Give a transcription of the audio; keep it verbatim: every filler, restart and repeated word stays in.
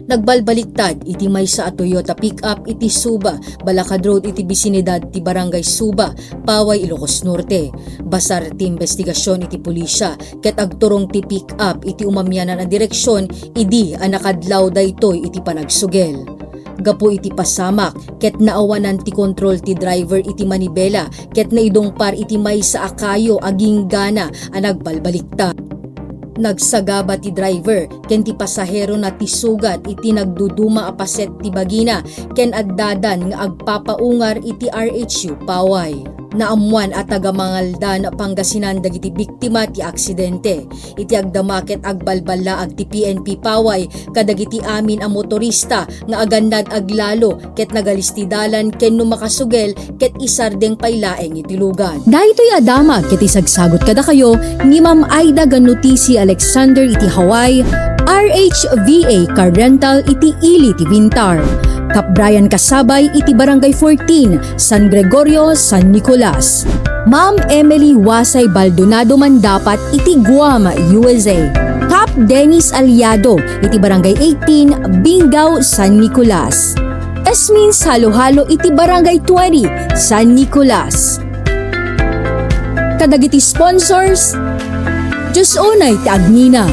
Nagbalbaliktad iti maysa a Toyota pickup iti Suba, Balakad Road iti bisinidad ti Barangay Suba, Paway, Ilocos Norte. Basar ti imbestigasion iti pulisya ket agturong ti pickup iti umamianan a direksion idi a nakadlaw daytoy iti panagsugel. Gapu iti pasamak ket naawanan ti kontrol ti driver iti manibela ket naidungpar iti maysa a kayo a ginggana a nagbalbaliktad. Nagsagaba ti driver ken ti pasaherona ti sugat iti nagduduma a paset ti bagina ken addadan nga agpapaungar iti R H U Paway. Naammuan a taga Mangaldan, Pangasinan dagiti biktima ti aksidente. Iti agdama ket agbalballaag ti P N P Paway kadagiti amin a motorista nga agannad aglalo ket nagalis ti dalan ken no makasugel ket isardeng pay laeng iti lugan. Daytoy a damag ket isagsagut kadakayo ni Ma'am Aida Ganutisi Alexander iti Hawaii, R H V A Car Rental iti ili ti Vintar. Kap Brian Kasabay iti Barangay fourteen, San Gregorio, San Nicolas. Ma'am Emily Wasay Baldonado Mandapat iti Guam, U S A. Kap Dennis Aliado iti Barangay eighteen, Bingao, San Nicolas. Esmin Saluhalo iti Barangay twenty, San Nicolas. Kadagiti sponsors, Diyos unay ti agnina.